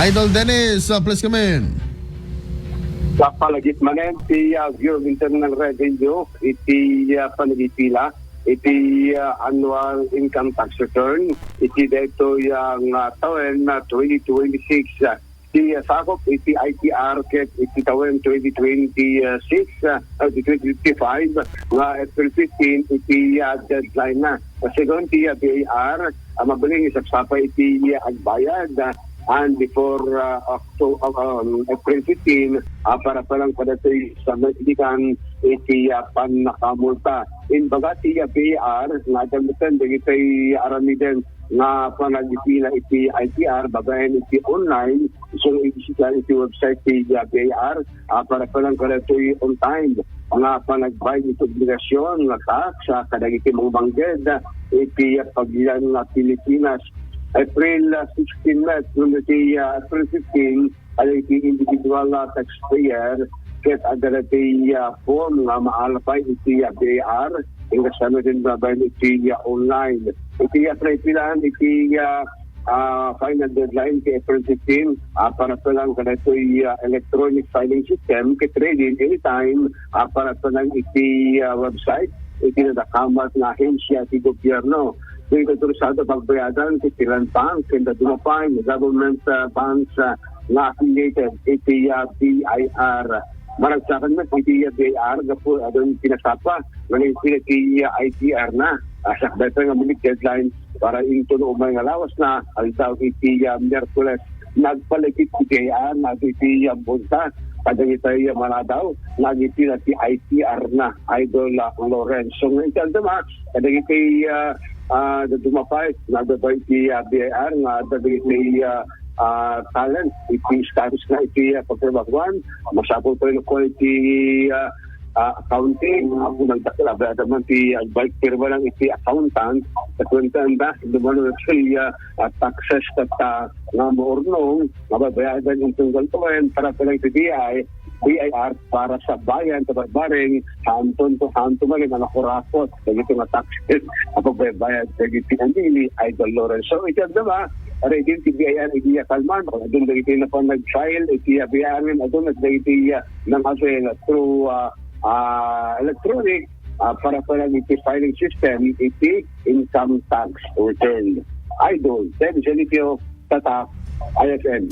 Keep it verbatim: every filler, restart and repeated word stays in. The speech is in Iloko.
Idol Dennis, uh, please come in. Sa palagip manen ti uh, Bureau of Internal Revenue iti uh, panagipila iti uh, annual income tax return iti daytoy nga tawen na twenty twenty-six. Uh, ti uh, sakop iti I T R ket iti tawen twenty twenty-six, uh, uh, twenty twenty-five nga April fifteen iti uh, deadline na. Segun ti uh, B I R, uh, mabalin isapsapa iti uh, agbayad uh, and before uh, Octo- uh, um, April fifteen, uh, para pa lang kadatoy sa maidikan iti uh, pannakamulta. Imbaga ti uh, B I R nga adamten dagiti aramiden nga panagipila iti I T R babaen iti online, so ibisita iti website ti uh, B I R, uh, para pa lang kadatoy on time nga panagbayad iti obligasyon nga tax uh, kadagiti mangmangged uh, iti uh, pagilan nga Pilipinas. April uh, sixteen met, no iti uh, April fifteen, kadagiti individual uh, taxpayer ket adda dagiti uh, form nga maalapay iti uh, B I R, ingasano din babaen iti uh, online. Iti uh, pinapilaan iti uh, uh, final deadline ti April fifteen, uh, para pa lang kadatoy uh, electronic filing system, ket ready anytime, uh, para pa lang iti uh, website, iti nadakamat nga ahensya ti gobyerno. Iti interesado pagbayadan, iti land bank, ken dadduma pay nga government uh, banks uh, nga affiliated iti uh, B I R. Maragsakan met iti uh, B I R, gapu adun pinasapa, nalingkil iti uh, I T R na. Uh, sakbay pa nga minute deadline para into no umay nga lawas na, aldaw iti uh, Miyerkules. Nagpalagip ti B I R, nagiti uh, bunta, kadagitay uh, manadaw, nagiti uh, ti I T R na, Idol uh, Lorenzo. Nga iti aldaw, kadagiti uh, uh, dadduma pay, nadabay ti uh, B I R, nga dagiti uh, uh, talent, iti status na iti uh, pagtrabahuan, masapul pa rin ko iti uh, uh, accounting, ako nagdakil, abay, adaman ti agbalik pirma lang iti accountant, sa kwenta da, dumano na ti uh, uh, taxes kat uh, nga maurnong, mababayadan intong galtoen, para pa lang iti B I, B I R para sa bayan, sa barbaring, hanton to, hanto man, nga nakurakot, dagiti nga taxes, ang pagbaybayad, dagiti anili, Idol Lorenzo. Iti agdama, ready ti B I R, iti kalman, adun dagiti napan nag-file, iti B I R, adun dagiti uh, nang avail through uh, uh, electronic, uh, para pa lang iti filing system, iti income tax return. Idol, Ted Genipio, Tatak, I S M.